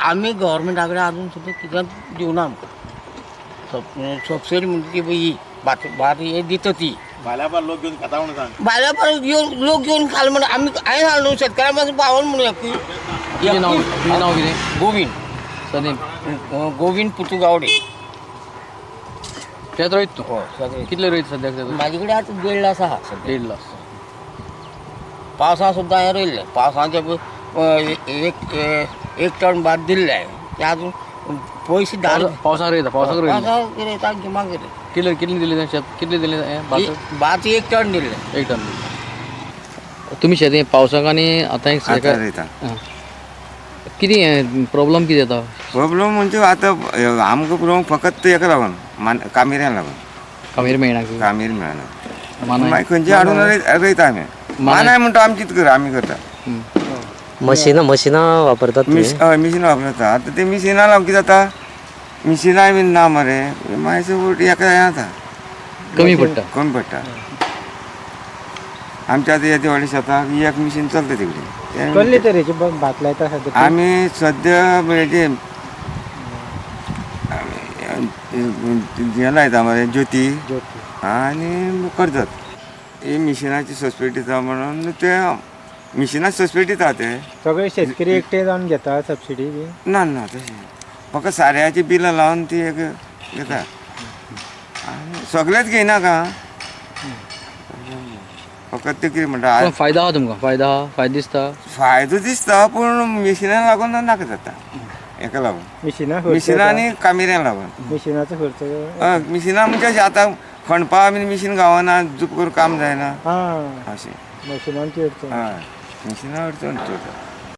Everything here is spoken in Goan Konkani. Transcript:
आमी गव्हर्मेंटा कडेन अजून सुद्दां कितेंच दिवना आमकां सबसिडी म्हणटा ती ही भात भात हे दिता ती भायल्या लोक घेवन खाता म्हणून सांग भायल्या परत येवन लोक घेवन खाल म्हणून आमी हांवें घाल न्हू शेतकाऱ्यां पासून पावोन म्हणून तुजें नांव तुजें नांव कितें? गोविंद सरनेम? गोविंद पुतू गावडे. शेत रोयत तूं? हय सगळें. कितले रोयत सद्याक शेत? म्हाजे कडेन आतां 1.5 लाख आहा सद्या. 1.5 लाख. पावसा सुद्दां हांवें रोयल्लें पावसाचे एक टन भात दिल्लें हांवें तें आजून पयशे धाड पावसाक रोयता? पावसाक रोयल्लें? पावसाक रोयता गिमाक रोयता. कितले कितले दिलें शेत? कितले दिलें भात? भात 1 टन दिल्लें. 1 टन दिलें. तुमी शेत पावसाक आनी आतां एक रोयता. कितें प्रॉब्लम कितें येता? प्रॉब्लम म्हणजे आतां आमकां प्रॉब्लम फकत हेका लागून कामेऱ्यां लागून. कामेर मेळना? कामेर मेळना. मागीर खंयचे हाडून रोयता आमी. मानाय म्हणटा आमचीच कर आमी करता. मशिनां मशिनां वापरतात? हय मिशिनां वापरता. आतां ते मिशिनां लागून कितें जाता मिशिनां बीन ना मरे मागीर हेका हें जाता कमी पडटा. कमी पडटा. आमच्या आतां येते व्हडल्या शेताक एक मिशीन चलता तिकडे. कसले तरेचे भात लायता सद्या? आमी सद्या म्हणजे हें लायता मरे ज्योती आनी करतात. ही मिशिनाची सबसिडी दिता म्हणून ते मिशिनां सबसिडी दिता ते सगळे शेतकरी एकटे जावन घेता सबसिडी बी? ना ना तशें फकत साऱ्याची बिलां लावन ती एक घेता आनी सगळेच घेयना का फकत ते कितें म्हणटा. फायदो आहा तुमकां? फायदो आहा? फायदो दिसता? फायदो दिसता पूण मिशिनां लागून नाका जाता हेका लागून. मिशिनां मिशिनां आनी कामेऱ्यां लागून. मिशिनाचो खर्च? हय मिशिनां म्हणजे आतां खणपा बीन मिशीन गावना जूप करून काम जायना अशें. मशिनांची अडचण. हय मिशिनां अडचण चड.